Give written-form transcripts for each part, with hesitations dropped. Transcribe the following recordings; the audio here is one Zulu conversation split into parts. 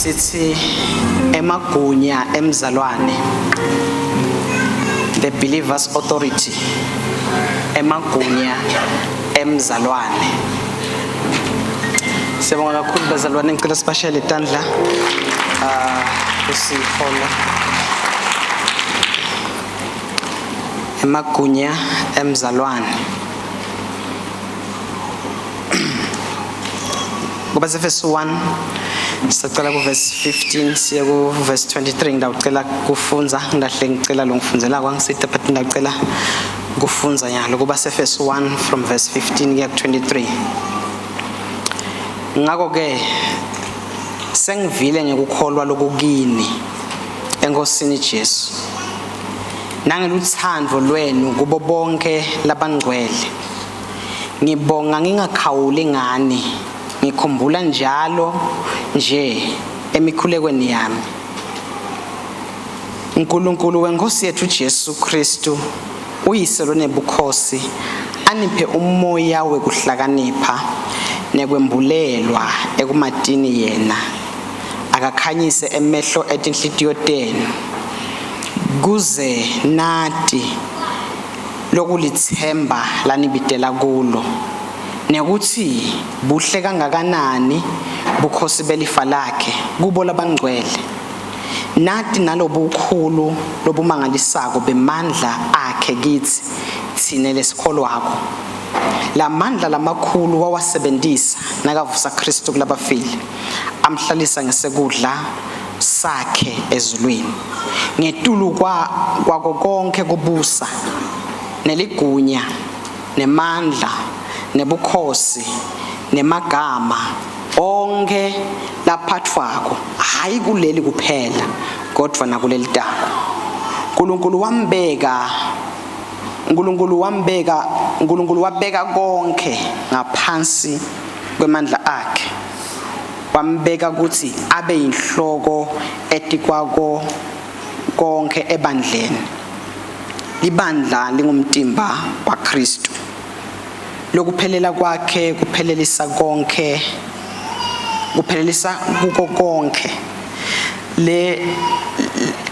Sithi emagunya emzalwane, the believers authority, emagunya emzalwane. Siyabonga kakhulu bazalwane, ngicela sibashayele tandla usihola emagunya emzalwane. Ngoba verse 1 sicela ku verse 15 siye ku verse 23. Ngidawucela kufunza, ngidahle ngicela lo ngifundzela kwangisita, but ngidawucela kufunza nyalo kuba se verse 1 from verse 15 kuya ku 23. Ngakho ke sengivile ngekukholwa lokukini enkosini Jesu nangeluthando lwenu kubo bonke labangcwele, ngibonga ngingakhawuli ngani, ngikhumbula njalo nje emikhulekweni yami. uNkulunkulu wenkosi yethu Jesu Kristu, uyise lonebukhosi, aniphe umoya wekuhlakanipha nekwembulelwa ekumatini yena, akakhanyise emehlo etinhlitiyo tenu kuze nati lokulitsemba lanibitela kulo, nekuthi buhle kangakanani bukhosi belifa lakhe kubo labangcwele, nati nalobukhulu lobumangalisako bemandla akhe kithi thine lesikholwako. Lamandla lamakhulu wawasebentisa nakavusa Kristu kulabafile, amhlalisa ngesekudla sakhe ezulwini, ngetulu kwako konke kubusa neligunya nemandla nebukhosi nemagama onke laphathwako, hayi kuleli kuphela kodwa nakuleli tako. uNkulunkulu wambeka uNkulunkulu wambeka uNkulunkulu wabeka konke ngaphansi kwemandla akhe, wambeka ukuthi abe yinhloko etikwako konke ebandleni. Libandla lingumtimba waKristu, lokuphelela kwakhe kuphelelisa konke, kuphelelisa kuko konke. Le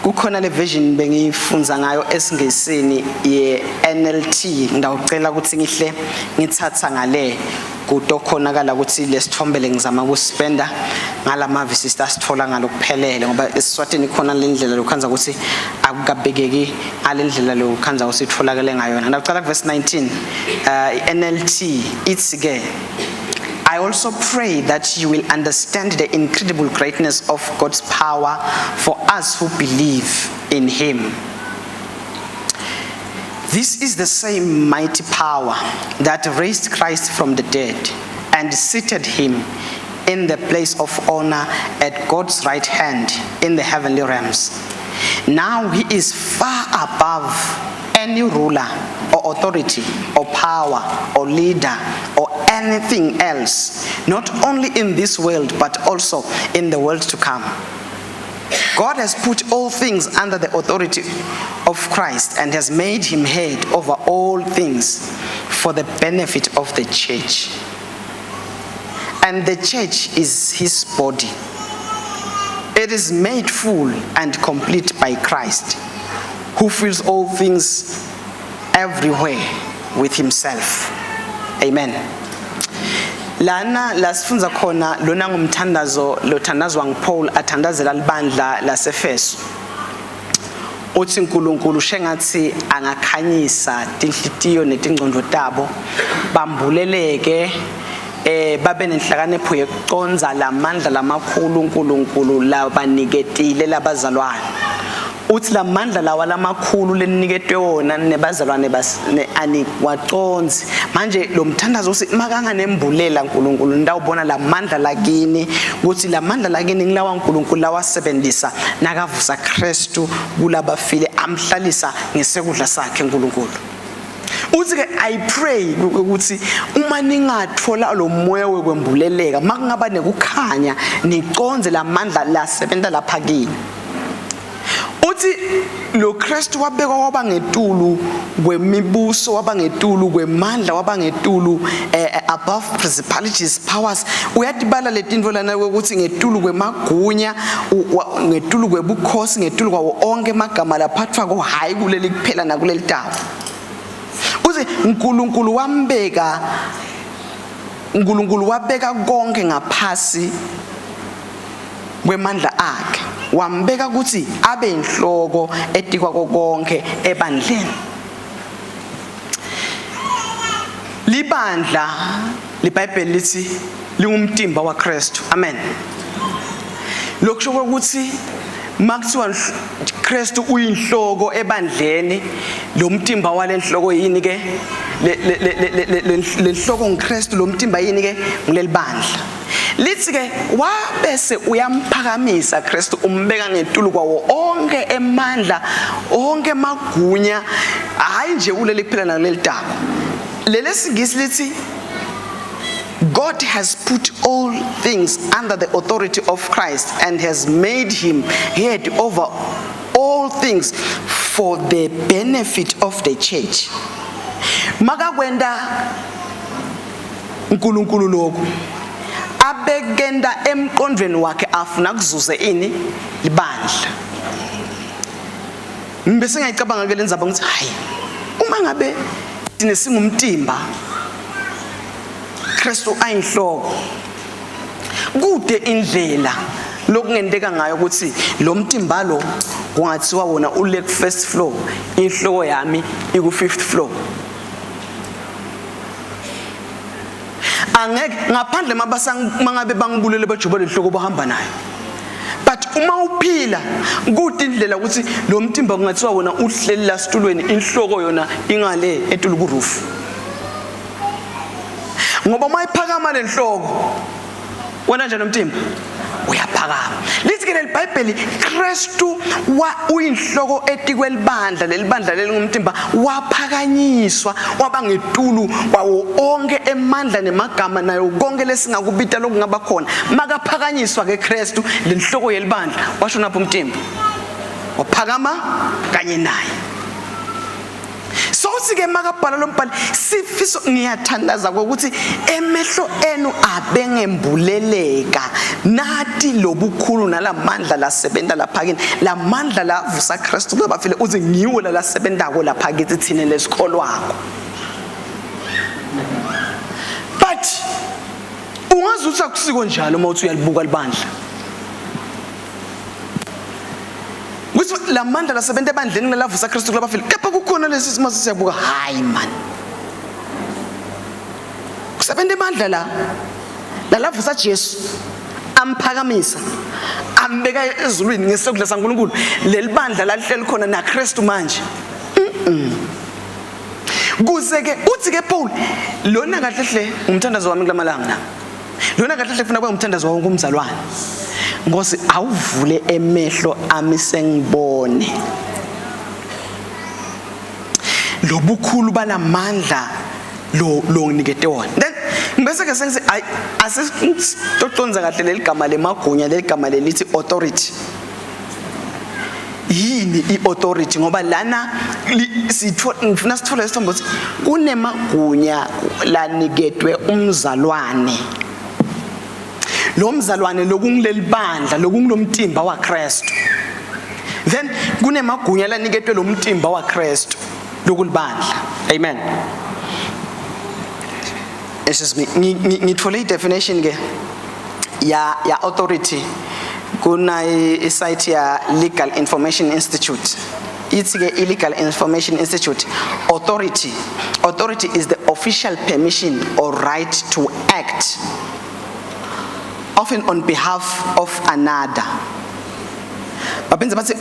kukhona le version bengiyifunza ngayo esiNgisini ye NLT, ngidawucela ukuthi ngihle ngithatha ngale kutokhonakala ukuthi lesithombe lengizama ukuspenda ngalamavi sister sithola ngalokuphelele, ngoba eSiswatini khona le ndlela lokhanza ukuthi akukabekeki ngale ndlela lokhanza ukuthi itholakale ngayona. Ngidawucela ku verse 19, NLT ithi ke, I also pray that you will understand the incredible greatness of God's power for us who believe in him. This is the same mighty power that raised Christ from the dead and seated him in the place of honor at God's right hand in the heavenly realms. Now he is far above any ruler or authority or power or leader or anything else, not only in this world but also in the world to come. God has put all things under the authority of Christ and has made him head over all things for the benefit of the church. And the church is his body. It is made full and complete by Christ, who fills all things everywhere with himself. Amen. Lana lasifundza khona lona ngumthandazo lothandazwa nguPaul athandazela libandla laseFeso. Uthi uNkulunkulu shengathi angakhanyisa tinhlitiyo netingcondo tabo, bambuleleke, babe nenhlakanipho yekuconza lamandla lamakhulu uNkulunkulu labaniketile labazalwane. Uthi lamandla lawa lamakhulu leniniketwe wona nebazalwane aniwaconzi. Manje lo mthandazo uthi makanganembulela uNkulunkulu ndawubona lamandla lakini, ukuthi lamandla lakini ngilawa uNkulunkulu lawasebenzisa nakavusa Kristu kulabafile, amhlalisa ngesekudla sakhe uNkulunkulu. Uthi ke I pray ukuthi uma ningathola lo moya wekwembuleleka, makungaba nekukhanya, niconze lamandla lasebenza lapha kini. Uthi lo Kristu wabekwa waba ngetulu kwemibuso, waba ngetulu kwemandla, waba ngetulu above principalities, powers. Uyatibala letinto lana ukuthi ngetulu kwemagunya, ngetulu kwebukhosi, ngetulu kwawo onke emagama laphathwa ko, hayi kuleli kuphela nakuleli tawo. Uthi uNkulunkulu wambeka, uNkulunkulu wabeka konke ngaphasi kwemandla akhe, wambeka ukuthi abe inhloko etikwa konke ebandleni. Libandla, liBhayibheli lithi lingumtimba waKristu. Amen. Lokusho ukuthi makuthiwa Kristu uyinhloko ebandleni, lo mtimba walenhloko yini ke? Le nhloko ngiKristu, lo mtimba yini ke? Ngileli bandla. Lithi ke wabese uyamphakamisa Kristu, umbeka ngetulu kwawo onke emandla, onke emagunya, hayi nje kuleli kuphela nakuleli daba. Leli singisi lithi God has put all things under the authority of Christ and has made him head over all things for the benefit of the church. Makakwenda uNkulunkulu lokhu abekenda emqondweni wakhe afuna kuzuze ini? Libandla. Ngibese ngiyacabanga ke lenzaba, ngithi hayi, uma ngabe thina singumtimba, Kristu ayinhloko, kude indlela lokungenteka ngayo ukuthi lo mtimba lo kungathiwa wona ule first floor, inhloko yami iku fifth floor? Angeke, ngaphandle mangabe bangibulele, bajuba lenhloko bahamba nayo. But uma uphila, kude indlela ukuthi lo mtimba kungathiwa wona uhleli la situlweni, inhloko yona ingale etulu ku roof, ngoba uma iphakama lenhloko, wena njani umtimba uyaphakama. Lithi ke leli Bhayibheli, Kristu wa uyinhloko etikwelibandla, leli bandla leli ngumtimba, waphakanyiswa waba ngetulu kwawo onke emandla nemagama nayo konke lesingakubita lokungaba khona. Makaphakanyiswa ke Kristu lenhloko yelibandla, washo napho umtimba waphakama kanye naye. So uthi ke makabhala lo mbhali, sifiso ngiyathandaza ukuthi emehlo enu abengembuleleka nati lobukhulu nalamandla lasebenta lapha kini, lamandla lavusa Kristu kulabafile. Uthi ngiwo lalasebentako lapha kithi thine lesikholwako. But ungazi ukuthi akusiko njalo uma uthi uyalibuka libandla, kuthi lamandla lasebenta ebandleni lelavusa Kristu kulabafile, kepha kukhona lesi simo siyabuka, hayi man, kusebenza ibandla la lalavusa Jesu, amphakamisa, ambeka ezulwini ngesokudla saNkulunkulu, leli bandla lalihleli khona naKristu manje. Kuze ke uthi ke Paul lona, kahle hle umthandazo wami kulamalanga la, lona kahle hle kufuna kube umthandazo wawo kumzalwane: Nkosi, awuvule emehlo ami sengibone lobukhulu balamandla lo lo nginikete wona. Then bese ke sengithi ayi, asitoconza kahle leli gama lemagunya, leli gama lelithi authority. Yini i-authority? Ngoba lana ngifuna sithole isithombe ukuthi kunemagunya laniketwe umzalwane, lo mzalwane lokungileli bandla, lokungilomtimba waKristu. Then kunemagunya laniketwe lo mtimba waKristu lokulibandla. Amen. Excuse me, ngithole i-definition ke ya authority kuna i-site ya Legal Information Institute. Ithi ke i-Legal Information Institute, authority is the official permission or right to act, often on behalf of another. Baphindze bathi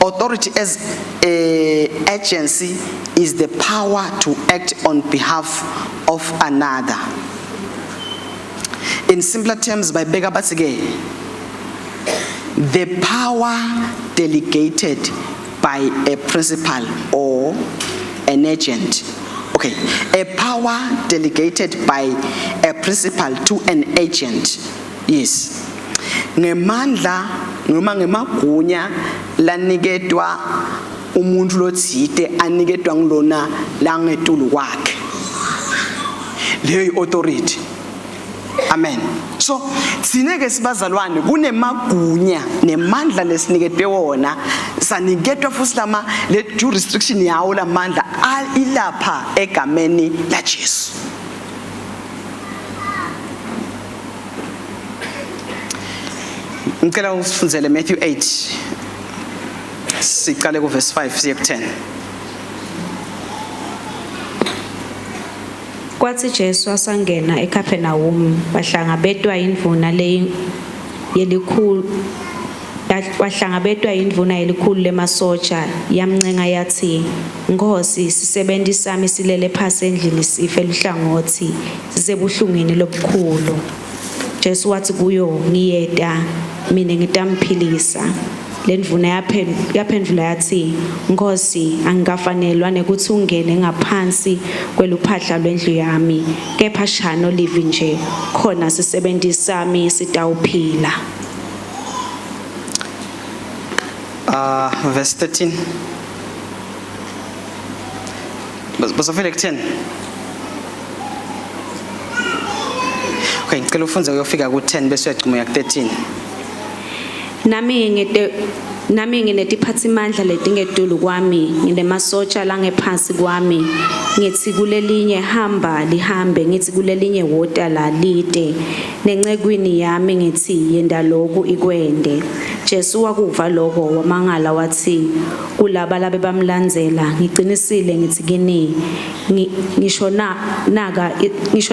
authority as a agency is the power to act on behalf of another. In simpler terms, bayibeka bathi ke the power delegated by a principal or an agent. Okay, a power delegated by a principal to an agent. Yes. Ngemandla noma ngemagunya laniketwa umuntu lotsite aniketwa ngilona langetulu kwakhe. Leyo i-authority. Amen. So thina ke sibazalwane kunemagunya nemandla lesiniketwe wona, saniketwa futhi lama le jurisdiction yawo lamandla ilapha egameni la Jesu. Ngicela usifundzele Matthew 8 siqale ku verse 5 siye ku 10. Kwatsi Jesu asangena eKapernaum, wahlangabetwa yindvuna yelikhulu wahlangabetwa yindvuna yelikhulu lemasotja, yamncenga yatsi, "Nkhosi, sisebenti sami silele phasi endlini sife luhlangotsi, sisebuhlungwini lobukhulu." Jesu watsi kuyo, "Ngiyeta mine ngitamphilisa." Lendvuna yaphendvula yatsi, "Nkhosi, angikafanelwa nekutsi ungene ngaphansi kweluphahla lwendlu yami, kepha shano livi nje, khona sisebenti sami sitawuphila." Verse 13. Bosofile ku 10. Okay, ngicela ufunze uyofika ku 10 bese uyagcuma uya ku 13. Nami nginetiphatsimandla letingetulu kwami, nginemasotja langephansi kwami. Ngithi kulelinye hamba lihambe, ngithi kulelinye wota la lite. Nencekwini yami ngithi yenta loku ikwente. Jesu wakuva loko wamangala watsi kulaba labebamlandzela, "Ngicinisile ngithi kini, ngisho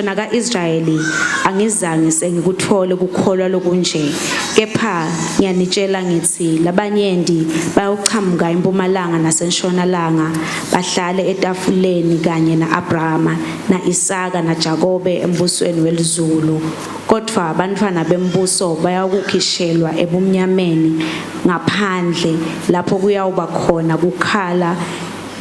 naka Israyeli angizange sengikutfole kukholwa lokunje. Kepha ngiyanitshela ngithi labanyenti bayawuchamuka empumalanga nasenshonalanga, bahlale etafuleni kanye na-Abrahama na-Isaka naJakobe embusweni welizulu. Kodvwa bantfwana bembuso bayawukukhishelwa ebumnyameni ngaphandle, lapho kuyawuba khona kukhala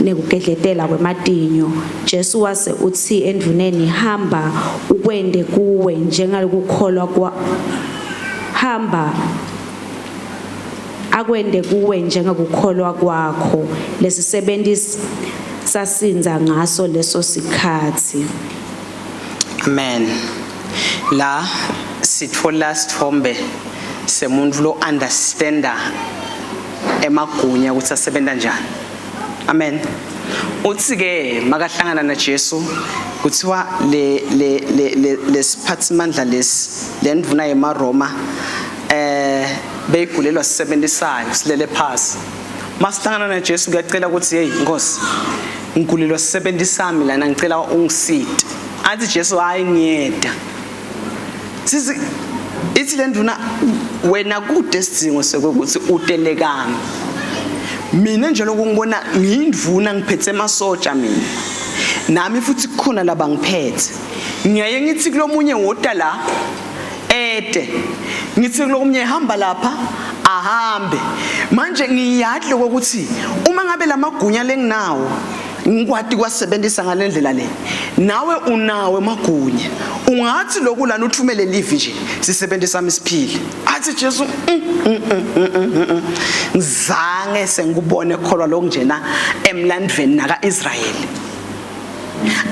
nekugedletela kwematinyo." Jesu wase utsi endvuneni, "Hamba, ukwente kuwe njengalokukholwa kwa hamba akwente kuwe njengokukholwa kwakho." Lesisebenti sasindza ngaso leso sikhatsi. Amen. La sitfola sithombe semuntu lo understanda emagunya ukuthi asebenta njani. Amen. Uthi ke makahlangana na Jesu kuthiwa le le le lesiphathimandla lesi lendvuna yemaRoma beyigulelwa sisebenzisayo silele phasi. Masihlangana na Jesu kuyacela ukuthi hey Nkosi, ngigulelwa sisebenzi sami lana, ngicela ungisite. Athi Jesu, hayi ngiyeda. Sisi ithi lendvuna, wena kude isidingo sekuthi utelekami. Mina nje lokungibona ngiyindvuna, ngiphethe emasotsha mina. Nami futhi kukhona laba ngiphethe. Ngiyaye ngithi kulomunye wota la ete. Ngithi kulomunye hamba lapha ahambe. Manje ngiyadle ukuthi uma ngabe lamagunya lenginawo ngikwati kwasebenzisa ngalendlela le, nawe unawo emagunya, ungathi lokhu lana uthumele livi nje sisebenze sami siphile. Athi Jesu, ngizange sengikubone kholwa lokunjena emlandveni naka Israyeli.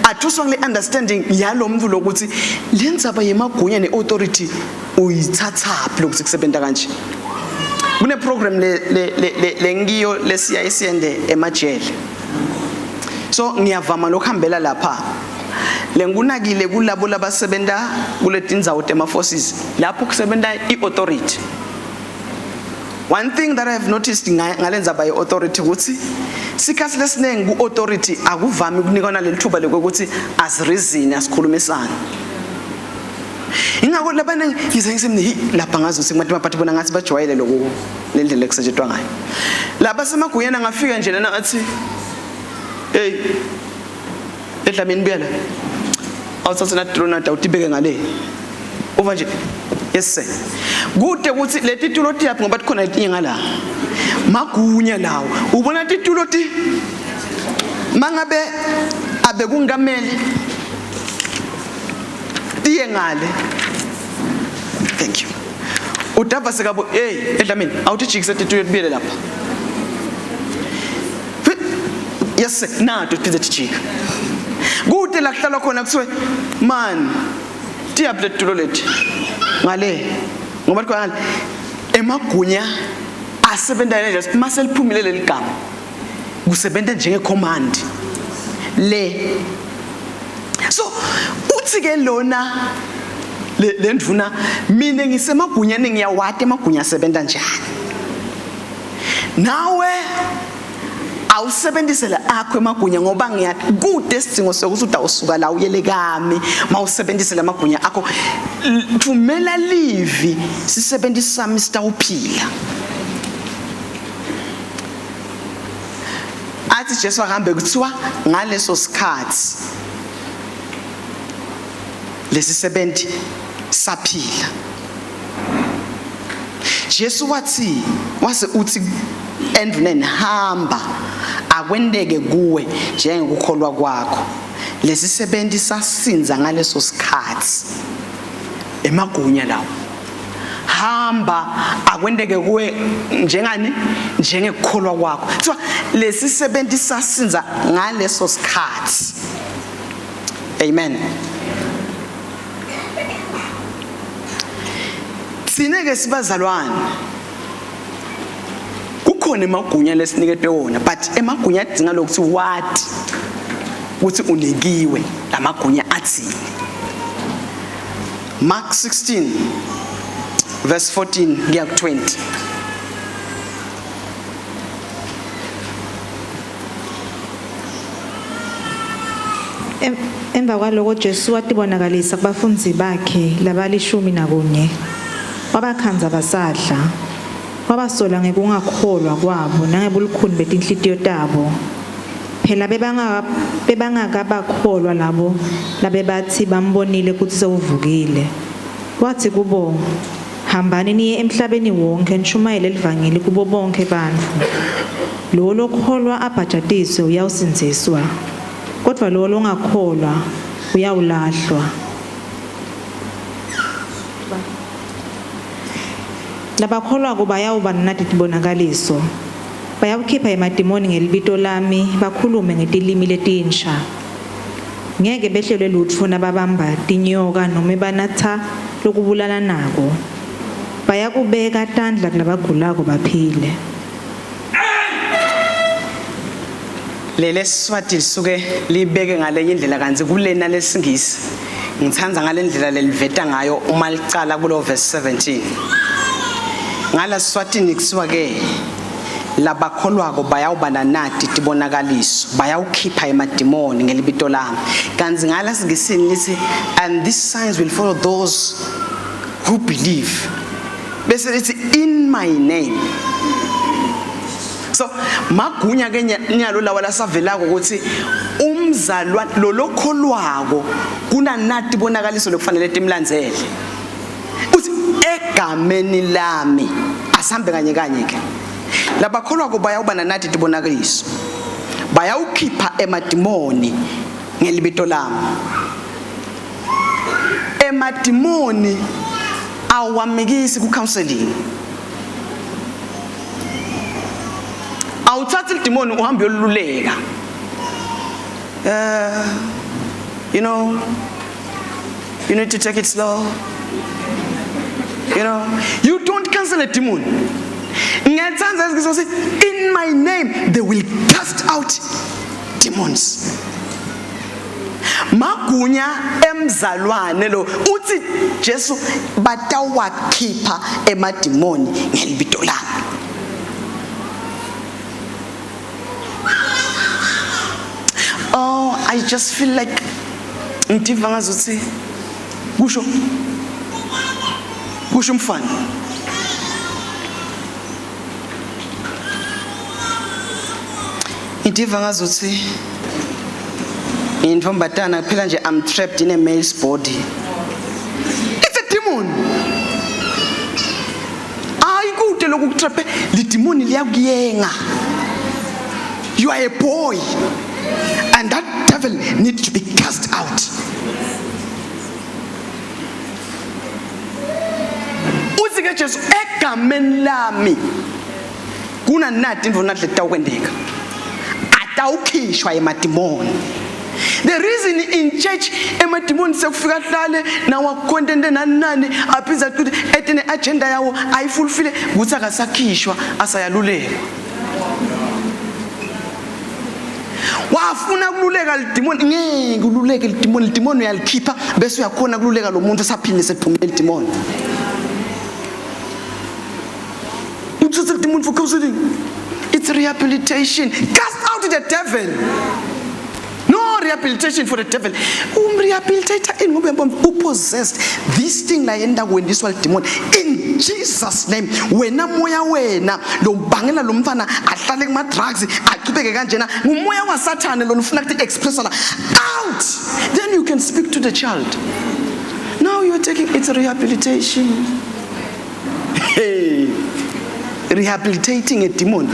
Athuswa ngile understanding yalomntu lokuthi lenzaba yemagunya neauthority uyithathaphi lokuthi kusebenta kanje. Kune program le le lengiyo lesiya isiyende emajele, so ngiyavama lokuhambela lapha. Lengunakile kulabo labasebenta kuletindzawo tema forces lapho kusebenta i-authority. One thing that I have noticed ngalendzaba ye-authority ukuthi sikhathi lesiningi ku-authority akuvami ukunikwana leli thuba lokuthi asireason, asikhulumisane. Ingakho labaningi ngize ngisemne hi lapha ngazi ukuthi kubantu baphathi bona ngathi bajwayele lokhu le ndlela ekusetshenzwa ngayo. Laba semagunyeni angafika nje lana athi hey edlamini buya la, awuthathe natulonada utibeke ngale, uva nje yes sir, kude ukuthi leti tulo tiyaphi ngoba tikhona letinye ngala magunya lawo. Ubona titulo ti mangabe abekungamele tiye ngale. Thank you. Udava sekabo, hey edlamini, awutijikise tituyo tibuyele lapha. Yes, nato tize tijika. Kude la kuhlalwa khona kuthiwe man, tiyaphi letulo leti? Ngale. Ngoba khona ngale emagunya asebenza nje mase liphumile leli gama. Kusebenza njenge command. Le. So uthi ke lona le ndvuna mina ngisemagunyeni ngiyawati emagunya asebenza njani. Nawe awusebenzise akho emagunya ngoba ngiyathi kude isidingo sokuthi utawusuka la uyele kami mawusebenzise lamagunya akho. Thumela livi sisebenzisa sami sitawuphila. Athi Jesu ahambe kuthiwa ngaleso sikhathi lesisebenzi saphila. Jesu wathi wase uthi endvuneni hamba akwenteke kuwe njengokukholwa kwakho. Lesisebenzi sasinza ngaleso sikhathi. Emagunya lawo. Hamba akwenteke kuwe njengani njengekukholwa kwakho. Kuthiwa lesisebenzi sasinza ngaleso sikhathi. Amen. Sine ke sibazalwane kukhona emagunya lesiniketwe wona, but emagunya adinga lokuthi wathi ukuthi unikiwe lamagunya athini. Mark 16 verse 14 kuya ku 20. Emva kwaloko Jesu watibonakalisa kubafundzi bakhe labalishumi nakunye. Wabakhandza basadla. Wabasola ngekungakholwa kwabo nangebulukhuni betinhlitiyo tabo. Phela bebangakabakholwa labo labebathi bambonile kutsi sewuvukile. Watsi kubo, hambani niye emhlabeni wonke nishumayele livangeli kubo bonke bantfu. Lowo lokholwa abhajatiswe uyawusindziswa, kodvwa lowo longakholwa uyawulahlwa. Labakholwako bayawuba nati tibonakaliso. Bayawukhipha emadimoni ngelibito lami, bakhulume ngetilimi letinsha. Ngeke behlelwe lutfo nababamba tinyoka nome banatsa lokubulalanako. Bayakubeka tandla kulabagulako baphile. Lele Swati lisuke libeke ngalenye indlela kantsi kulena lesingisi ngitsandza ngalendlela leliveta ngayo uma licala kulo verse 17. Ngala Swatini kusiwa ke labakholwako bayawuba nanati tibonakaliso bayawukhipha emadimoni ngelibito lami. Kantsi ngala Singisini lithi and these signs will follow those who believe. Bese lithi in my name. So magunya ke nyalo lawa lasavelako ukuthi umzalwa lolokholwako kunanati bonakaliso lokufanele timlandzele. Uthi egameni lami asambe kanye kanye ke. Labakholwako bayawuba nanati tibonakaliso. Bayawukhipha emadimoni ngelibito lami. Emadimoni awamikisi ku counseling. Awuthathi idimoni uhambe uyoluleka. You know, you need to take it slow. You know, you don't cancel a demon. Ngiyathanda ukuthi in my name they will cast out demons. Magunya emzalwane lo uthi Jesu batawakhipha emadimoni ngelibito lami. Oh, I just feel like ngitiva ngazuthi kusho kusho umfana. Ngitiva ngazuthi ngiyintombatana phela nje I'm trapped in a male's body. It's a demon. Hayi kude lokhu kutrape lidimoni liyakuyenga. You are a boy and that devil needs to be cast out. Uthi ke Uthi-ke Jesu egameni lami kunanati intfo nati letitawukwenteka atawukhishwa emadimoni. The reason in church emadimoni sekufika ahlale nawakontente nani nani aphindze athi ete ne-agenda yawo ayifulfile kutsi akasakhishwa asayalulekwa. Wafuna kululeka lidimoni, ngeke ululeke lidimoni, lidimoni uyalikhipha bese uyakhona kululeka lo muntu esaphinde seliphumile lidimoni. Uthatha lidimoni for counseling. It's rehabilitation. Cast out the devil. No rehabilitation for the devil. Umrehabilitator in ngoba uyambona upossessed this thing la yenda kwendiswa lidimoni in Jesus name. Wena moya wena lo bangela lo mfana ahlale kuma drugs achubeke kanjena ngumoya waSathane lona ufuna ukuthi express la out. Then you can speak to the child. Now you're taking it's rehabilitation. Hey, rehabilitating a demon.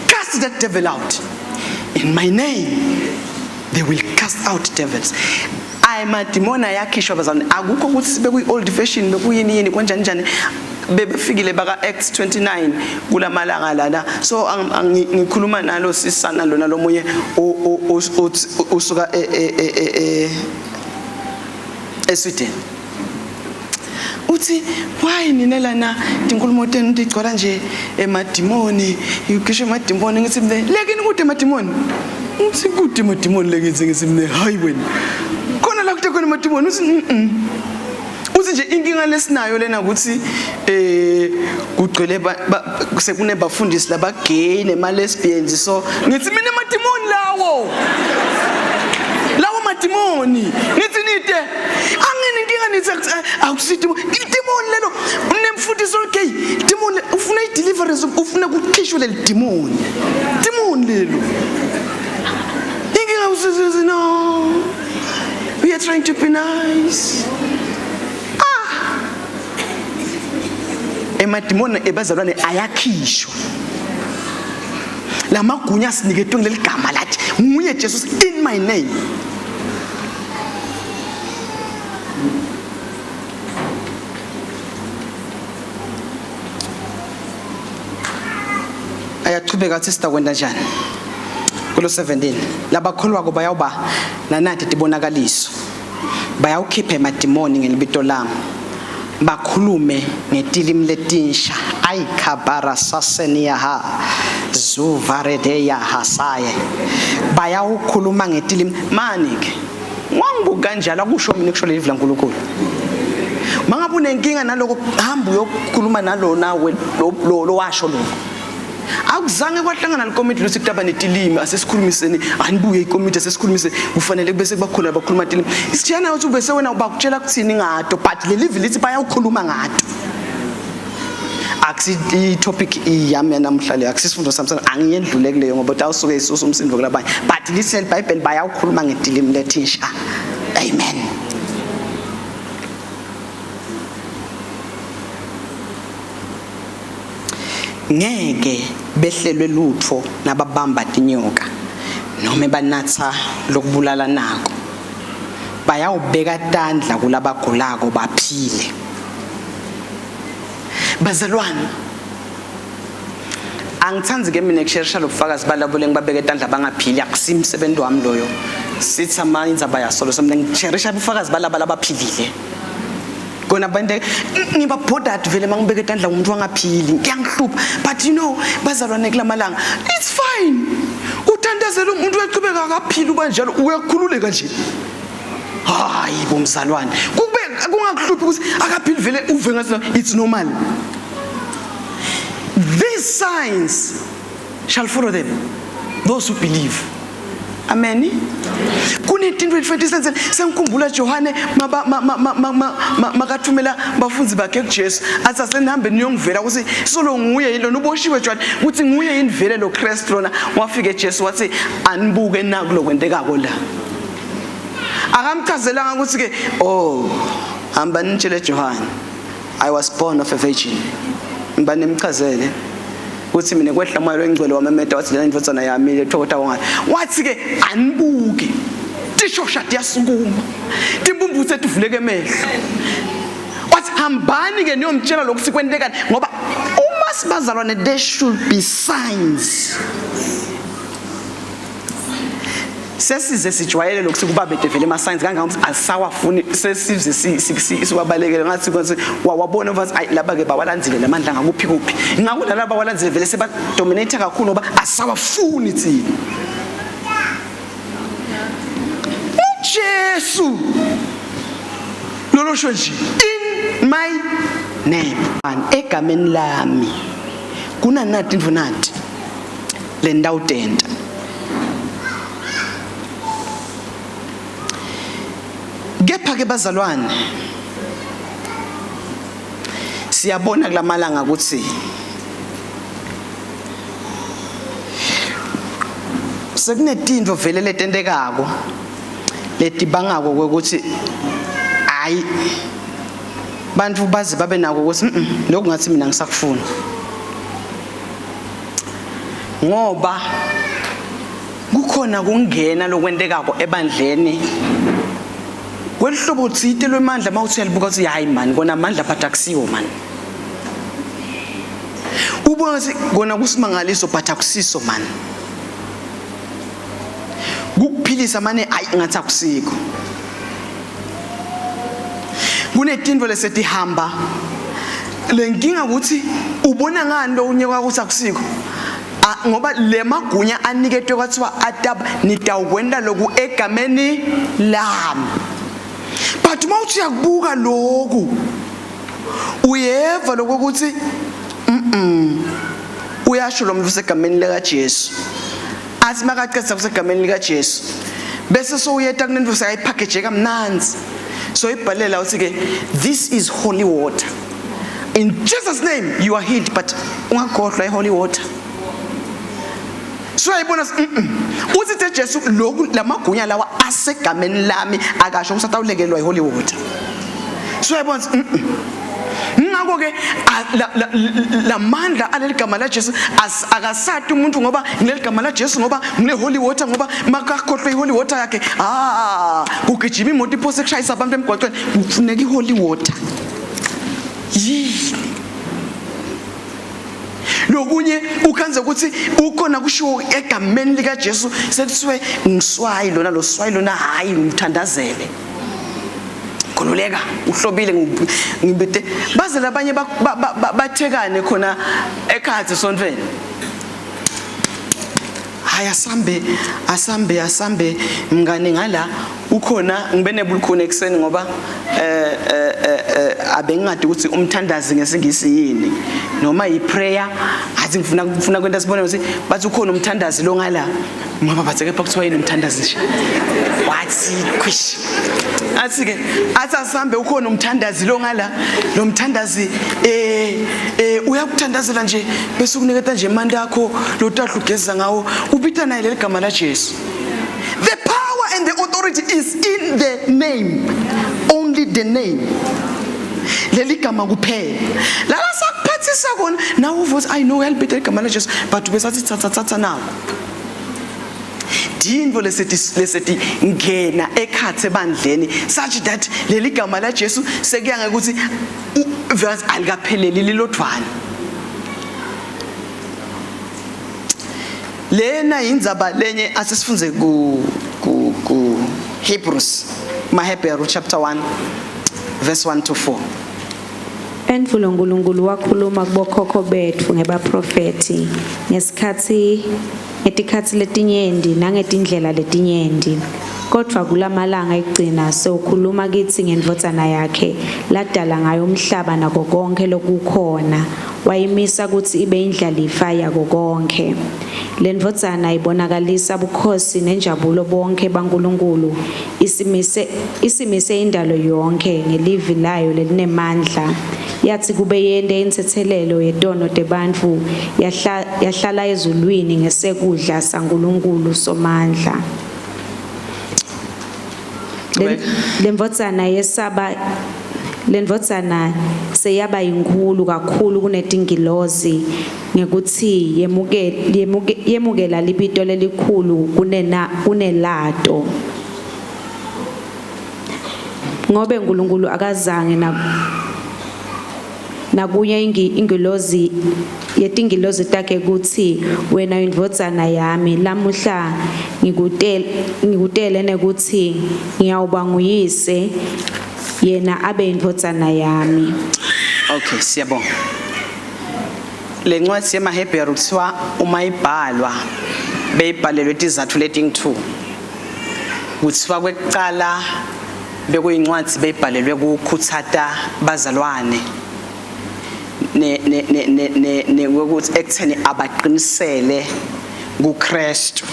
Cast that devil out. In my name, they will cast out devils. Amadimoni ayakhishwa bazalwane, akukho ukuthi sibe kwi-old fashion bekuyini yini kanjani njani. Bebefikile baka Acts 29 kulamalanga lana. So ngikhuluma nalo sisana lona lomunye usuka eSweden. Uthi why nina lana tinkulumo tenu tigcwala nje emadimoni, ngisho emadimoni. Ngithi mina lekini kude emadimoni. Uthi kude emadimoni lekithi. Ngithi mina hayi wena, khona la kude khona emadimoni. Uthi Uthi nje inkinga lesinayo lena ukuthi kugcwele sekunebafundisi laba gay nema lesbians. So ngithi mina emadimoni lawo, lawo madimoni. Ngithi nite angini inkinga, nithi akusithi idimoni lelo unemfundisi gay demon ufuna i-deliverance, ufuna kukhishwe leli demoni, demon lelo. Inkinga usithi no, we are trying to be nice. Ah, emadimoni ebazalwane ayakhishwa. Lamagunya asiniketwe ngileli gama lathi nguye Jesus, in my name. Ayachubeka athi sitakwenta njani kulo 17: labakholwako bayawuba nanati tibonakaliso, bayawukhipha emadimoni ngelibito lami, bakhulume ngetilimi letinsha, ayikhabara saseniyaha zuvaredeya hasaye, bayawukhuluma ngetilimi. Mani ke wangibuka kanjalo, akusho mina, kusho lelivi laNkulunkulu. Mangabe unenkinga naloko, hamba uyokhuluma nalona lo washo lokho. Akuzange kwahlangana likomiti lokuthi kutaba netilimi, asesikhulumiseni, anibuye ikomiti asesikhulumise, kufanele bese kuba khona abakhuluma tilimi. Isitshena ukuthi ubese wena ubakutshela kuthini ngato, but leli livi lithi bayawukhuluma ngato. Akusi i-topic yami yanamhla le, akusisifundo sami, angiyendlule kuleyo ngoba utawusuke isusa umsindo kulabanye, but lithi iBhayibheli bayawukhuluma ngetilimi letinsha. Amen. Ngeke behlelwe lutho nababamba tinyoka noma banatha lokubulala nako, bayawubeka tandla kulabagulako baphile. Bazalwane, angithandi ke mina kusherisha lobufakazi balabo lengibabeka etandla bangaphili, akusimsebenzi wami loyo. Sithi ama indzaba yasolo so mina ngisherisha ubufakazi balaba labaphilile. Kona abantu ngiba bothered vele mangibeka etandla umuntu wangaphili, kuyangihlupha. But you know bazalwane, kulamalanga it's fine, uthandazela umuntu uyachubeka akaphili, uba njalo uyakhululeka nje. Hayi bomzalwane, kube kungakuhluphi ukuthi akaphili vele, uve ngathi it's normal. These signs shall follow them those who believe. Amen. Kunetinto elifanele senzele. Sengikhumbula Johane makathumela bafunzi bakhe kuJesu, athi asenihambe niyongivela ukuthi solo nguye yini lona uboshiwe Johane, ukuthi nguye yini vele lo Kristu lona. Wafike Jesu wathi anibuke naku lokwentekako la. Akamchazelanga ukuthi ke, oh, hamba nitshele Johane I was born of a virgin. Ngibane nimchazele ukuthi mina kwehla moya longcwele wamemeta wathi lena indvodzana yami lethokota ngayo. Wathi ke anibuke, tishosha tiyasukuma, timbumbutse tivuleke emehlo. Wathi hambani ke niyomtshela lokhu sikwentekani, ngoba uma sibazalwane there should be signs. Sesize sijwayele lokhu sikuba bedevele ema signs kangangokuthi asawafuni, sesize siwabalekele ngathi kwathi wawabona mfazi, ayi laba ke bawalandzile lamandla ngakuphi kuphi, ngakunalaba bawalandzile vele seba dominate kakhulu ngoba asawafuni thina. UJesu lolo sho nje in my name, egameni lami kunanati intfo nati le ndawo tenta. Kepha ke bazalwane, siyabona kulamalanga ukuthi sekunetinto vele letentekako letibangako kwekuthi hayi bantu baze babe nako ukuthi lokhu ngathi mina ngisakufuna, ngoba kukhona kungena lokwentekako ebandleni kwelihlobo tsite lwemandla. Mawuthi uyalibuka uthi hayi mani, kona amandla but akusiwo mani. Ubona ukuthi kona kusimangaliso but akusiso mani. Kukuphilisa mane hayi ngathi akusikho. Kunetinto lesetihamba lenkinga ukuthi ubona ngani lo unyeka ukuthi akusikho, ngoba le magunya aniketwe kwathiwa atab nitawukwenta loku egameni lami, but uma uthi uyakubuka loku uyeva lokho ukuthi uyasho lo muntu usegameni lika Jesu, athi makaqeda kusegameni lika Jesu bese sowuyeta kunento sekayipackage kamnanzi, so ibhalela uthi ke this is holy water, in Jesus name you are healed, but ungakhohlwa i-holy water. So uyayibona uthi the Jesu lokhu lamagunya lawa asegameni lami akasho ukuthi atawulekelwa i-holy water. So uyayibona, ngakho ke lamandla aleli gama la Jesu akasati umuntu ngoba ngileli gama la Jesu, ngoba ngile holy water, ngoba makakhohlwe i-holy water yakhe, kugijima imoto iphose kushayisa abantu emgwaqweni, kufuneka i-holy water. Yini lokunye ukhanze ukuthi ukhona kushiwo egameni lika Jesu sekuthiwe ngiswayi lona lo swayi lona, hayi ngimthandazele, khululeka uhlobile, ngibite baze labanye bathekane khona ekhathi sontweni. Hayi asambe asambe asambe mngane, ngala ukhona ngibe nebulukhuni ekuseni ngoba abengingadi ukuthi umthandazi ngesingisi yini noma yi-prayer, athi ngifuna kwenta sibone ukuthi bathi ukhona umthandazi lo ngala, ngoba bathi kepha kuthiwa yini umthandazi nje, wathi khwish, athi ke athi asambe ukhona umthandazi lo ngala, lo mthandazi uyakuthandazela nje bese ukuniketa nje imandi yakho lo tahlu ugeza ngawo, ubita naye leli gama la Jesu. The power and the authority is in the name, only the name, leli gama kuphela lala sakuphathisa kona. Nawe uvuka uthi I know uyalibita igama la Jesu, but besathi thatha thatha nawo tintfo leseti ngena ekhathe ebandleni such that leli gama la Jesu sekuya ngekuthi verse alikapheleli lilodvwana. Lena indzaba lenye asisifunze ku Hebrews, maHebheru chapter 1 verse 1 to 4. Endvulo uNkulunkulu wakhuluma kubokhokho betfu ngebaprofethi ngesikhatsi ngetikhatsi letinyenti nangetindlela letinyenti. Kodvwa kulamalanga ekugcina sewukhuluma kitsi ngendvodzana yakhe ladala ngayo umhlaba nako konkhe lokukhona, wayimisa kutsi ibe indlalifa yako konkhe. Le ndvodzana ibonakalisa bukhosi nenjabulo bonke baNkulunkulu, isimise indalo yonke ngelivi layo lelinemandla, yathi kube yente intsitselelo yetono tebantfu yahlala ezulwini ngesekudla saNkulunkulu Somandla. Le ndvodzana yesaba le ndvodzana seyaba yinkhulu kakhulu kunetingilozi ngekuthi yemukela libito lelikhulu kunelato, ngobe uNkulunkulu akazange na Nakuye ingilozi yetingilozi takhe kutsi wena indvodzana yami lamuhla ngikutele nekutsi ngiyawuba nguyise yena abe indvodzana yami. Okay, siyabonga. Lencwadi yemaHebheru kuthiwa uma ibhalwa beyibhalelwe tizathu letingu-2. Kuthiwa kwekucala bekuyincwadi beyibhalelwe kukhutsata bazalwane ne ne ne ne ne ne ukuthi ekutheni abaqinisele kuKristu.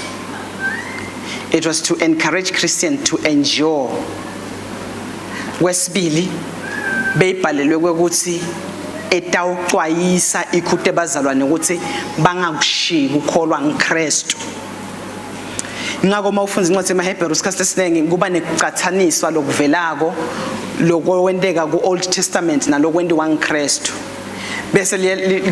It was to encourage Christians to endure. Kwesibili beyibhalelwe ukuthi etawucwayisa ikhute bazalwane ukuthi bangakushiyi kukholwa ngiKristu. Ngakho uma ufunda incwadi yemaHebheru isikhathi esiningi kuba nekucathaniswa lokuvelako lokwenteka ku-Old Testament nalokwentiwa ngiKristu. Bese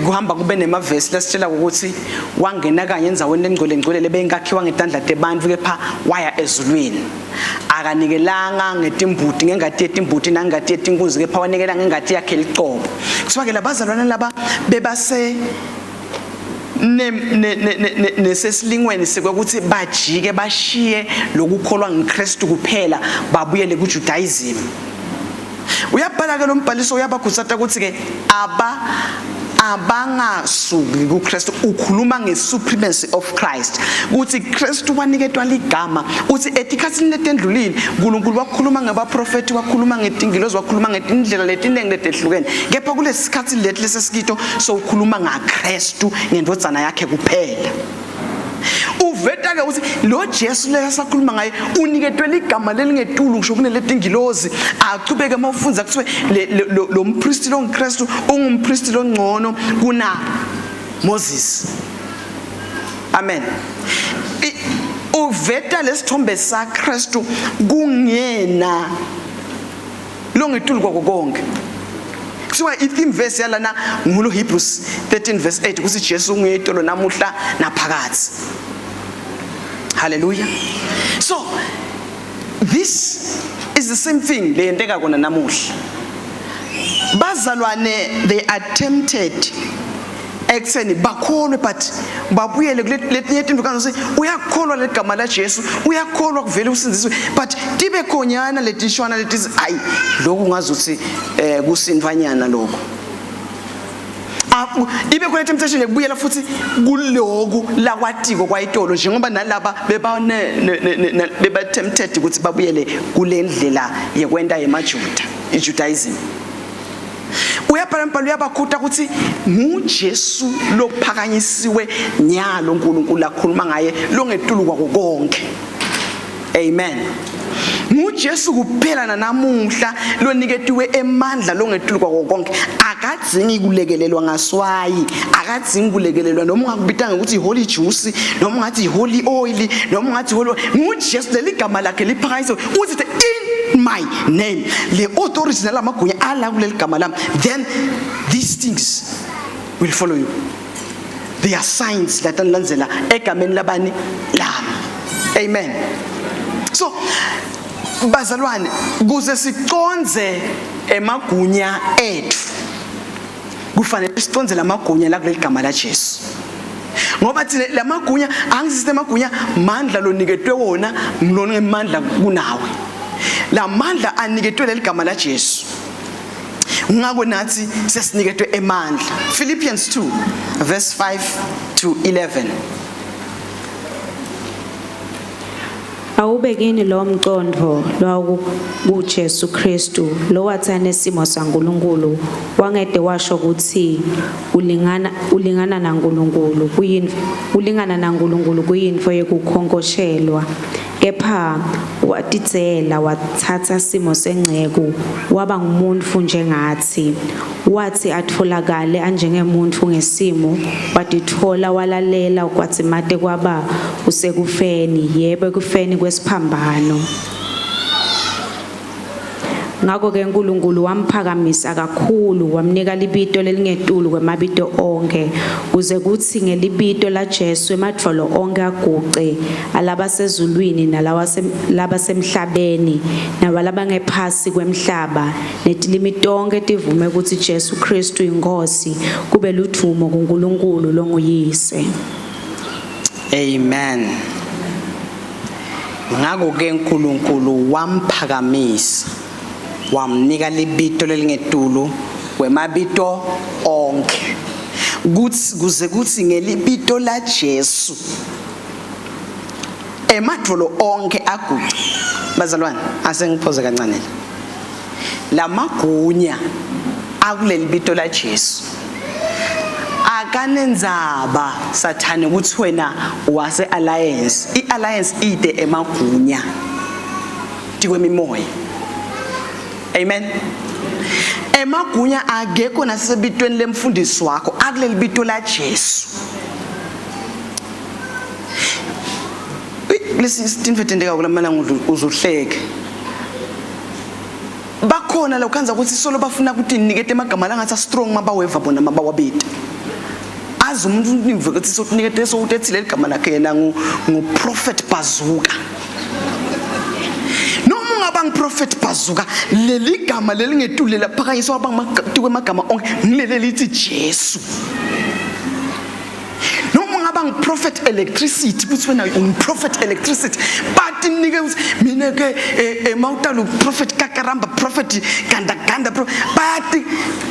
kuhamba kube nemavesi lasitshela ukuthi wangena kanye endzaweni lengcwele ngcwele lebeyingakhiwa ngetandla tebantfu kepha waya ezulwini. Akanikelanga ngetimbuti ngengati yetimbuti nangati yetinkunzi kepha wanikela ngengati yakhe licobo. Kuthiwa ke labazalwane laba bebase nesesilingweni sekwekuthi bajike bashiye lokukholwa ngiKristu kuphela babuyele kuJudaism. Uyabhala ke lo mbhaliso uyabakhuthaza ukuthi ke abangasuki kuKristu. Ukhuluma ngesupremacy of Christ, ukuthi Kristu waniketwa ligama. Uthi etikhatsini letendlulile uNkulunkulu wakhuluma ngabaprofeti, wakhuluma ngetingilozi, wakhuluma ngetindlela letiningi letehlukene, kepha kulesikhathi leti lesesikito sowukhuluma ngaKristu ngendvodzana yakhe kuphela. Uveta ke ukuthi lo Jesu le asakhuluma ngaye uniketwe ligama lelingetulu ngisho kuneletingilozi. Achubeke uma ufundza kuthiwe lo mpristi lo ngiKristu ungumpristi longcono kuna Moses. Amen. Uveta lesithombe saKristu kungena longetulu kwako konke. Kuthiwa i-theme verse yalana ngulo Hebrews 13 verse 8 ukuthi Jesu unguyetolo namuhla naphakathi. Hallelujah. So this is the same thing leyenteka kona namuhla. Bazalwane, they attempted ekutheni bakholwe but babuyele kuletinye tinto kanti uyakholwa legama la Jesu, uyakholwa kuvele usindiswe, but tibe khonyana letishwana letithi ayi lokhu ngazuthi kusindvanyana lokho. Ibe khona temptation yokubuyela futhi kuloku lakwatiko kwayitolo, njengoba nalaba beba beba tempted ukuthi babuyele kule ndlela yekwenta yemaJuda, iJudaism. Uyabhala umbhalo uyabakhuta ukuthi nguJesu lophakanyisiwe nyalo uNkulunkulu akhuluma ngaye longetulu kwako konke. Amen. NguJesu kuphela nanamuhla loniketiwe emandla longetulu kwako konke. Akadzingi kulekelelwa ngaswayi, akadzingi kulekelelwa noma ungakubita ngokuthi holy juice, noma ungathi holy oil, noma ungathi holy. NguJesu leli gama lakhe liphakanyisiwe. Uthi in my name, le authority nalamagunya ala kuleli gama lami, then these things will follow you. They are signs that anilandzela egameni labani lami. Amen. So bazalwane, kuze siconze emagunya ethu kufanele siconze lamagunya la kuleli gama la Jesu, ngoba thina lamagunya angisiste emagunya mandla loniketwe wona ngilona ngemandla kunawe. Lamandla aniketwe leli gama la Jesu, ngakho nathi sesiniketwe emandla. Philippians 2 verse 5 to 11. Awube kini lo mqondo lwakuJesu Kristu lowathi anesimo saNkulunkulu wangede washo ukuthi ulingana naNkulunkulu kuyintfo ulingana naNkulunkulu kuyintfo yekukhonkoshelwa, kepha watidzela watsatsa simo senceku waba ngumuntfu njengatsi. Wathi atfolakale anjengemuntfu ngesimo, watitfola walalela kwadzimate kwaba usekufeni, yebo, ekufeni kwesiphambano. Ngakho-ke uNkulunkulu wamphakamisa kakhulu wamnika libito lelingetulu kwemabito onkhe kuze kutsi ngelibito laJesu emadvolo onkhe aguce alabasezulwini nalabasemhlabeni nabalabangephasi kwemhlaba netilimi tonkhe tivume kutsi Jesu Kristu iNkhosi kube ludvumo kuNkulunkulu longuyise. Amen. Ngakho ke uNkulunkulu wamphakamisa wamnika libito lelingetulu kwemabito onkhe kutsi kuze kutsi ngelibito laJesu emadvolo onkhe aguce. Bazalwane, asengiphoze kancane la. Lamagunya akuleli bito laJesu akanendzaba sathane ukuthi wena wase alliance, i-alliance ide emagunya tikwemimoya. Amen. Emagunya akekho nasebitweni lemfundisi wakho, akuleli bito laJesu. Lesi sitinto etenteka kulamalanga uzuhleke. Bakhona la ukhanza ukuthi solo bafuna ukuthi nikete emagama langathi strong mabaweva bona mabawabita. Azi umuntu nive ukuthi sokunikete sowutethile igama lakhe yena ngu Prophet Bazooka. Noma ungaba ngiProphet Bazooka, leli gama lelingetule laphakanyiswa kwamagama onke ngileli lithi Jesu. Noma ungaba ngiProphet Electricity, kuthi wena ungiProphet Electricity, but nike ukuthi mina ke mawutala uProphet Kakaramba, Prophet Ganda Ganda, but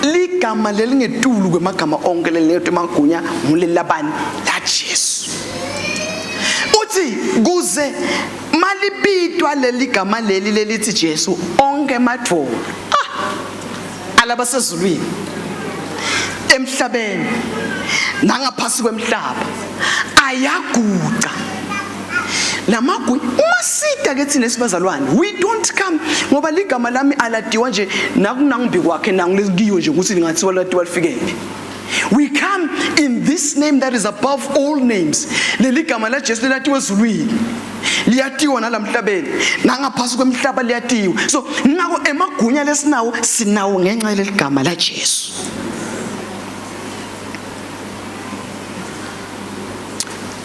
ligama lelingetulu kwemagama onke leliniketwe emagunya nguleli labani la Jesu. Uthi kuze malibitwa leli gama leli lelithi Jesu onke emadvolo alabasezulwini emhlabeni nangaphasi kwemhlaba ayaguca lamagunya. Uma sida ke thina sibazalwane, we don't come ngoba ligama lami aladiwa nje nakunangimbi kwakhe nangilekiyo nje ukuthi lingathiwa ladiwa lifikephi. We come in this name that is above all names. Leli gama la Jesu lelatiwa ezulwini, liyatiwa nalamhlabeni, nangaphasi kwemhlaba liyatiwa. So ngakho emagunya lesinawo sinawo ngenxa yaleli gama la Jesu.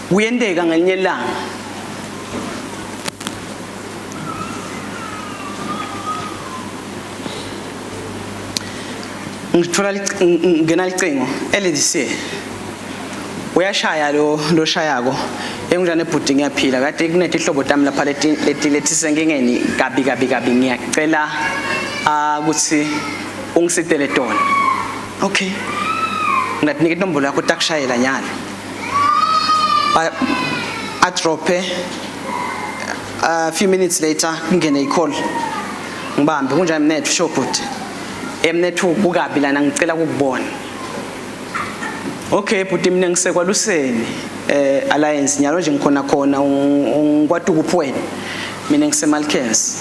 Kuyenteka ngelinye ilanga ngithola ngena licingo early this year, uyashaya lo loshayako, engunjani ebhuti, ngiyaphila, kade kunetihlobo tami lapha leti leti letisenkingeni kabi kabi kabi, ngiyacela ukuthi ungisitele tona. Okay, ngathi inombolo yakho takushayela nyalo. Adrope. A few minutes later kungene i-call, ngibambe, kunjani mnethu? Sho bhuti. Emnethu, kukabi lana, ngicela ukukubona. Okay bhuti, mina ngisekwaluseni Alliance nyalo nje, ngikhona khona. Ngikwati kuphi wena? Mina ngiseMalkens.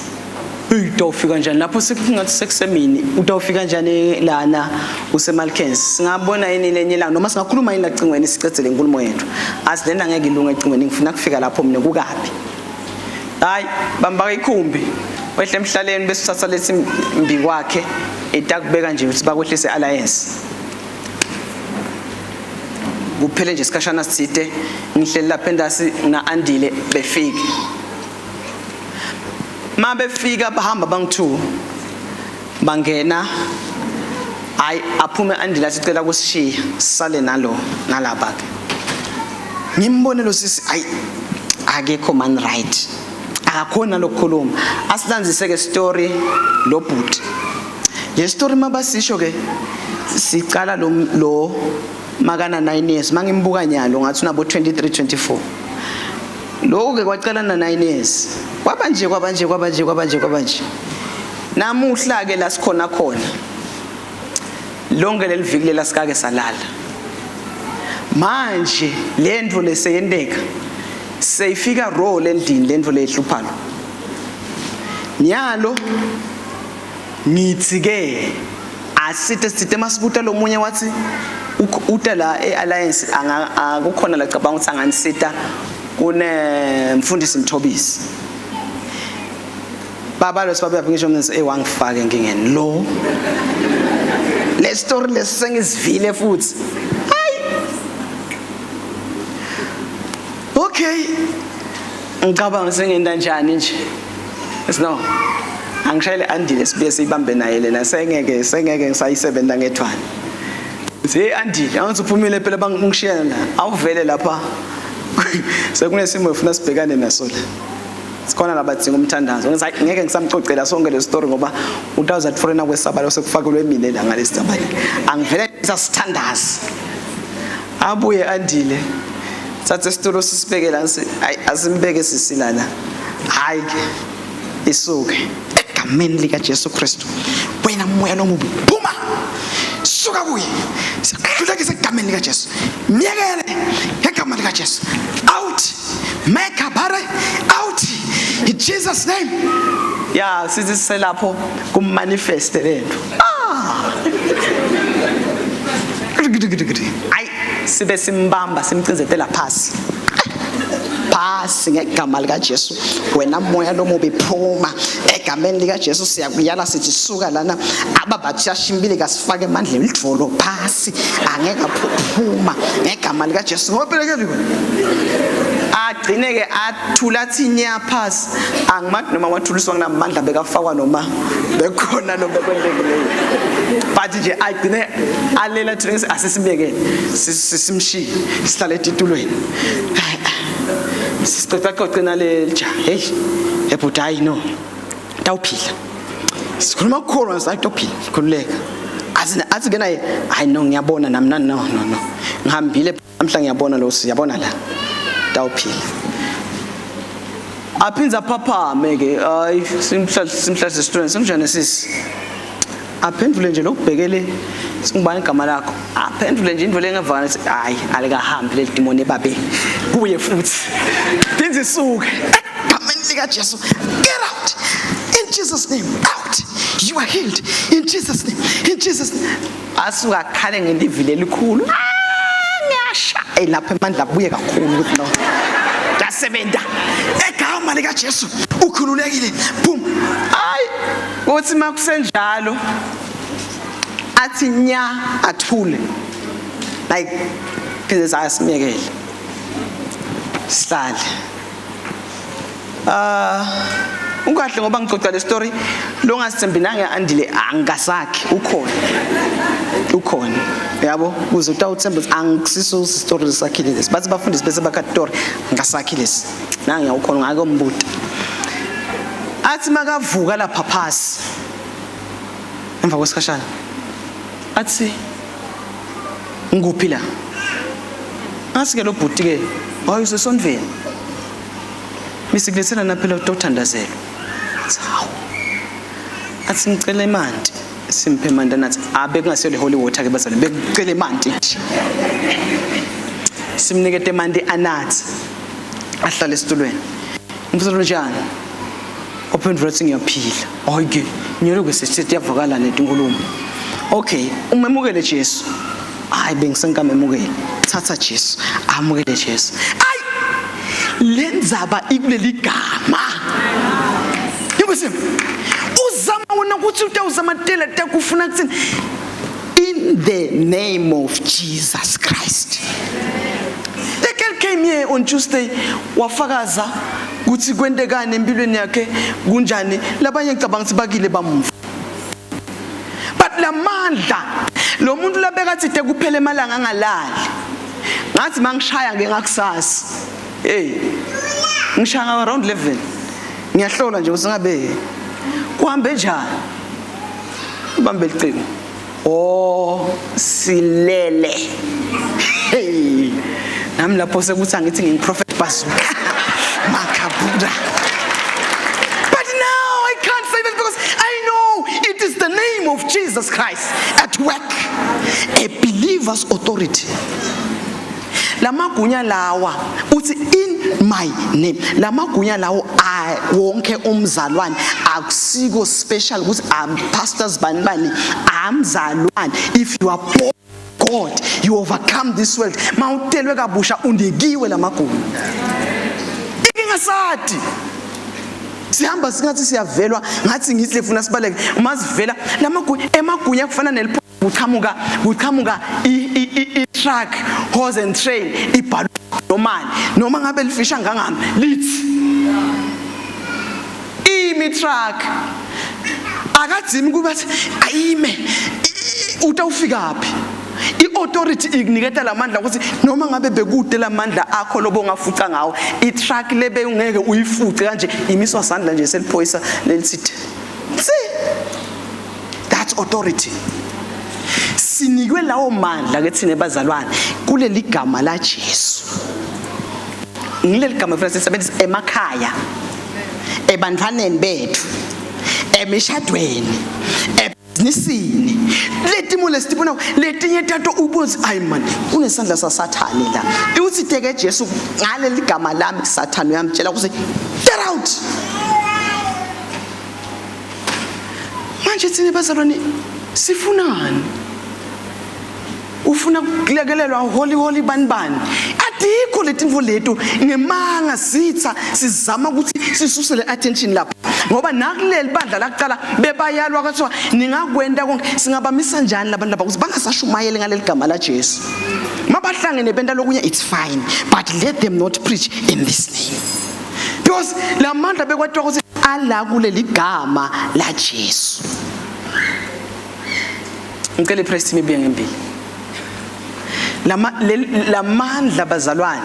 Hey, utawufika kanjani lapho sekungathi sekusemini? Utawufika kanjani lana useMalkens? Singabona yini lenye ilanga noma singakhuluma yini lacingweni sicedzele inkulumo yethu? Azi lena ngeke ilunge ecingweni, ngifuna kufika lapho mina, kukabi. Hayi, bambaka ikhumbi wehle emhlaleni bese uthatha lethi mbi kwakhe itakubeka nje ukuthi bakwehlise Alliance. Kuphele nje isikhashana sithide, ngihleli lapha endasi na Andile, befike. Ma befika bahamba bangu-2 bangena. Hayi, aphume Andile athi cela kusishiya sale nalo nalapha ke. Ngimbone lo sisi, hayi, akekho man right, akakhona lokukhuluma. Asilandzise ke story lo bhuti, le story mabasisho ke sicala lo lo makana 9 years, mangimbuka nyalo ngathi unabo 23 24. Lokhu ke kwacala na 9 years, kwaba nje, kwaba nje, kwaba nje, kwaba nje, kwaba nje. Namuhla ke la sikhona khona, lonke leli viki lela sikake salala. Manje lento leseyenteka seyifika raw lendlini, lento lehluphalo nyalo. Ngithi ke asithe sithe masibuta lomunye wathi uta la e-Alliance, akukhona la cabanga ukuthi anganisita kune mfundisi Mthobisi. Baba lo sibabe ngisho mina eh wangifaka enkingeni lo. Le story lesengizivile futhi. Hayi. Okay. Ngicabanga sengenda njani nje. No. Angishayele Andile sibuye siyibambe naye lena sengeke sengeke ngisayisebenza ngethwana. Hey Andile, angithi uphumile phela bangishiya la. Awuvele lapha. Sekunesimo efuna sibhekane naso la. Sikhona labadinga umthandazo. Ngithi hayi ngeke ngisamxoxela sonke le story ngoba utawuza foreigner kwesabalo sekufakelwe mina la ngalesabalo. Angivele sasithandaza. Abuye Andile. Thathe isitulo sisibeke la hayi asimbeke sisilala. Hayi ke isuke egameni lika Jesu Kristu. Wena moya lomubi phuma. Suka kuye. Sikhulekise egameni lika Jesu. Myekele ngegama lika Jesu. Out. Make a bare out in Jesus name. Ya sithi siselapho kumanifest lento. Ah. Ayi sibe simbamba simcinzetela phasi. Phasi ngegama lika Jesu. Wena moya lomubi phuma egameni lika Jesu siyakuyala sithi suka lana ababathi yashimbile kasifake emandleni lidvolo phasi angeke aphuma ngegama lika Jesu ngoba phela ke agcine ke athula athi nya phasi angimathi noma wathuliswa kunamandla bekafakwa noma bekhona lo bekwentekileyo but nje agcine alela thina asisibekele simshiye sihlale etitulweni sisicocacoce naleli ja hey ebhuti hayi no tawuphila sikhuluma kukhulu sathi tawuphila khululeka athi athi ke naye hayi no ngiyabona nami no no no ngihambile namhla ngiyabona lo siyabona la tawuphila aphinze aphaphame ke hayi simhlahla simhlahla students sinjani sisi aphendule nje lokubhekele singubani igama lakho aphendule nje into lengevana ukuthi hayi alikahambi leli demon ebabe kuye futhi phinde isuke egameni likaJesu get out in Jesus name out you are healed in Jesus name in Jesus name asuka akhale ngelivili elikhulu ah ngiyasha ey lapha amandla abuye kakhulu ukuthi no yasebenza egama likaJesu ukhululekile boom hayi kuthi makusenjalo athi nya athule like phinde sasimyekele sihlale ah ungahle ngoba ngixoxa le story lo ngasithembi nange andile angasakhi ukhona ukhona yabo kuze utawuthemba ukuthi angisiso story sakhile lesi bathi bafundisi bese bakha story ngasakhi lesi nange ukhona ngake umbuta athi makavuka lapha phasi emva kwesikhashana athi ngikuphi la ngathi ke lo bhuti ke hayi usesontweni misikulethela naphela utothandazelwa athi hawu athi ngicela imanti simphe imanti anathi abe kungasiyo le holy water ke bazalwane bekucela imanti nje simnikete imanti anathi ahlale esitulweni ngifisa njani Waphendula athi ngiyaphila. Hayi ke, ngiyoloku sesithi yavakala lento inkulumo. Okay, umemukele Jesu. Hayi bengisengamemukele. Thatha Jesu, amukele Jesu. Ayi lenzaba ikuleli gama. Yebo uzama wena ukuthi utawuzamatela takufuna kuthini in the name of Jesus Christ. The girl came here on Tuesday wafakaza ukuthi kwentekani empilweni yakhe kunjani labanye ngicabanga ukuthi bakile bamva but lamandla lo muntu labekathi de kuphela emalanga angalali ngathi mangishaya ngeke ngakusasa hey ngishaya around 11 ngiyahlola nje ukuthi ngabe kuhambe njani ubambe licingo Oh silele. Hey. Nami lapho sekuthi angithi ngingi prophet bazooka. Makabura. But now I can't say that because I know it is the name of Jesus Christ at work. A believer's authority. Lamagunya lawa uthi in my name. Lamagunya lawo wonke umzalwane akusiko special ukuthi am pastors bani bani amzalwane if you are born God you overcome this world mawutelwe kabusha undikiwe lamagunya ingasadi Sihamba singathi siyavelwa, ngathi ngithi lefuna sibaleke. Masivela lamagunya, emagunya kufana nelipho kuqhamuka kuqhamuka i truck, horse and train, ibhalwe nomani noma ngabe lifisha ngangami lithi imi truck akadzimi kuba athi ayime utawufika phi. I-authority ikuniketa lamandla ukuthi noma ngabe bekude lamandla akho lobo ongafuca ngawo i-truck lebe ungeke uyifuce kanje, imiswa sandla nje seliphoyisa lelisithi see. That's authority. Sinikwe lawo mandla ke thina bazalwane kuleli gama la Jesu. Ngileli gama kufanele sisebenzise emakhaya, ebantwaneni bethu, emishadweni, ebhizinisini. Letimo lesitibona letinye tato ubuzi, ayi man, kunesandla saSathane la. Uthi teke Jesu ngaleli gama lami, Sathane uyamtshela ukuthi get out. Manje thina bazalwane sifunani? Ufuna kulekelelwa holy holy bani bani? Adikho letinfo letu ngemanga sitha sizama ukuthi sisuse le attention lapha, ngoba nakuleli bandla lakuqala bebayalwa kwathiwa ningakwenta konke. Singabamisa njani labantu laba ukuthi bangasashumayeli ngaleli gama la Jesu? Mabahlangene benta lokunye, it's fine, but let them not preach in this name, because lamandla bekwathiwa ukuthi ala kuleli gama la Jesu. Ngicela ipraise team ibuye ngembili. Lama lamandla bazalwane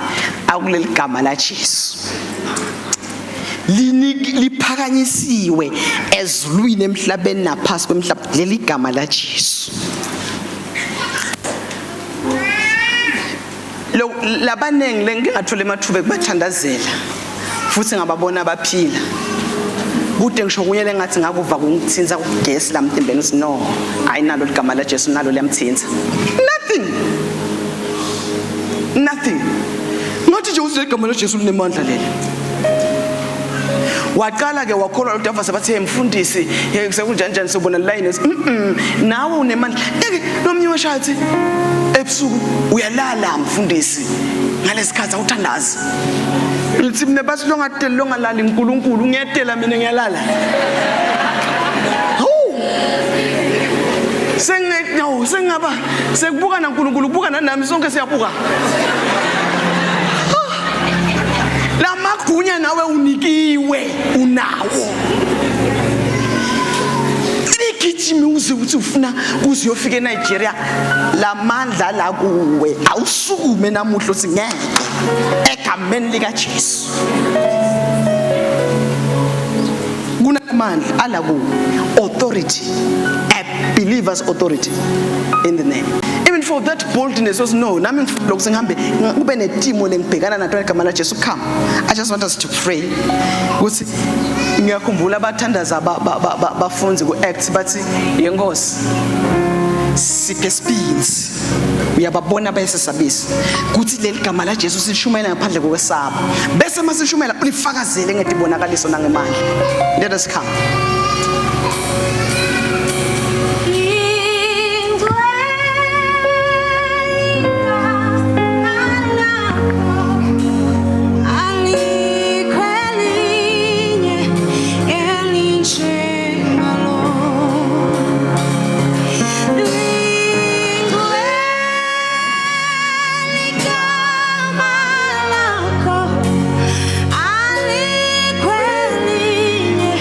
akuleli gama la Jesu liphakanyisiwe ezulwini, emhlabeni naphasi kwemhlaba, leli gama la Jesu. Lo labaningi lengingathola emathuba ekubathandazela futhi ngababona baphila kude, ngisho kunye lengathi ngakuva kungithinsa kugesi la mtimbeni uthi no, ayinalo ligama la Jesu nalo liyamthinsa. Nothing, nothing. Ngathi nje uthi igama la Jesu linemandla leli. Waqala ke wakholwa uDava, sabathi, "Hey mfundisi, sekunjani njani sobona line." Nawe unemandla eke nomnye washathi ebusuku uyalala mfundisi, ngalesikhathi awuthandazi. Lithi mina bathi longadeli longalali uNkulunkulu ngiyadela, mina ngiyalala. Hawu, senge no sengaba sekubuka naNkulunkulu, kubuka nanami, sonke siyabuka lamagunya. Nawe unikiwe, unawo. Ligijime uze uthi ufuna kuze uyofika eNigeria, lamandla la kuwe. Awusukume namuhla uthi ngeke egameni lika Jesu. Kunamandla ala kuwe, authority, a believer's authority in the name. Even for that boldness was no nami ngifuna lokhu sengihambe kube netimo lengibhekana nato egama la Jesu. Come, I just want us to pray ukuthi ngiyakhumbula abathandaza bafunzi ku Acts bathi, "Yenkosi, siphe sibinzi." Uyababona bayesesabisa kuthi leli gama la Jesu silishumayela ngaphandle kokwesaba, bese masishumayela ulifakazele ngetibonakaliso nangemandla. Let us come. Alikho elinye elinjengalo. Lingcwele igama lakho, alikho elinye.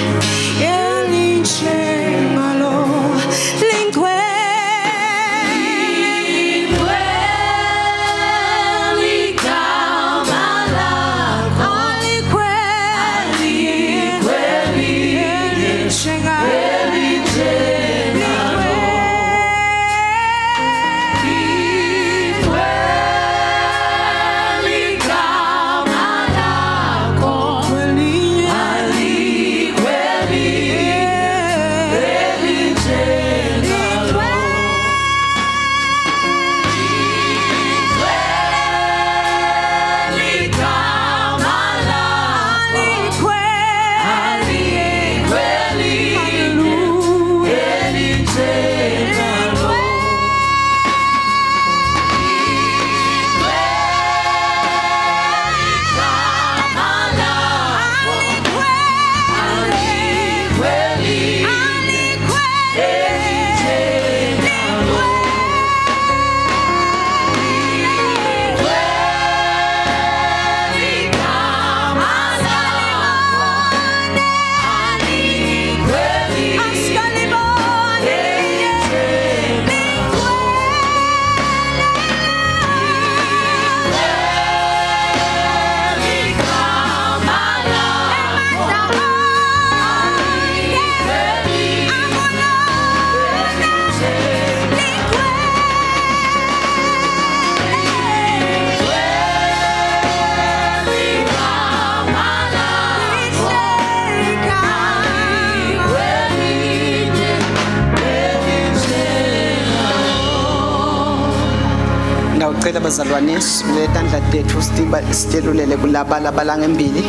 Ngiyacela bazalwane sivule tandla tethu sitelulele kulaba labalangembili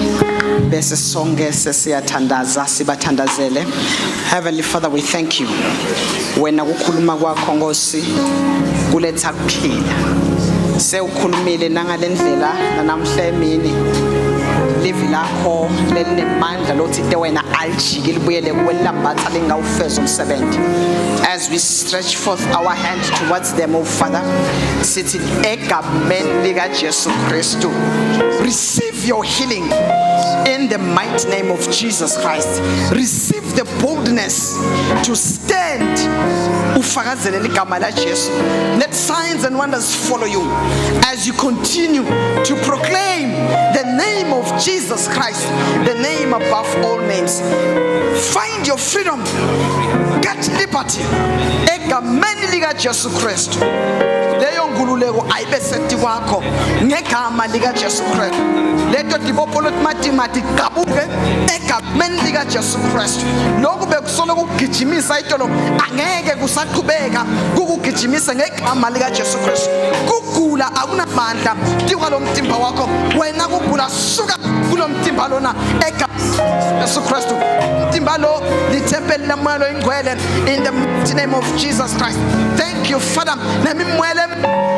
bese sonke sesiyathandaza sibathandazele. Heavenly Father, we thank you. Wena kukhuluma kwakho Nkosi kuletha kuphila. Sewukhulumile nangalendlela nanamhla emini. Livi lakho lelinemandla lothi wena alijiki libuyele kuwe lambatha lingawufeza umsebenzi. As we stretch forth our hand towards them, oh Father, sithi egameni lika Jesu Kristu, receive your healing in the mighty name of Jesus Christ. Receive the boldness to stand ufakazele ligama la Jesu. Let signs and wonders follow you as you continue to proclaim the name of Jesus Christ, the name above all names. Find your freedom, get liberty egameni lika Jesu Kristu. Leyo nkululeko ayibe seti kwakho ngegama lika Jesu Kristu. Leto tibopho letimatima tiqabuke egameni lika Jesu Kristu. Lokhu bekusolo kugijimisa itolo angeke kusaqhubeka kukugijimisa ngegama lika Jesu Kristu. Kugula akunamandla tikwa lo mtimba wakho wena, kugula suka kulo mtimba lona egameni Jesu Kristu. Mtimba lo lithempeli lamoya loyingcwele in the mighty name of Jesus Christ. Thank you, Father. Nemimwele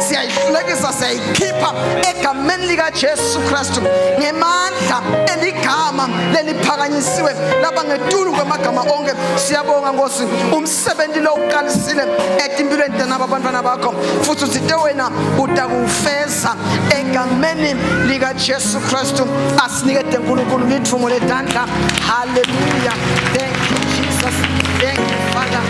siyayihlulekisa siyayikhipha egameni lika Jesu Kristu ngemandla eligama leliphakanyisiwe laba ngetulu kwemagama onke. Siyabonga Nkosi, umsebenzi lo uqalisile etimpilweni tanaba abantwana bakho futhi uthite wena utakufeza egameni lika Jesu Kristu. Asinikete uNkulunkulu lithumo letandla. Hallelujah. Thank you, Jesus. Thank you, Father.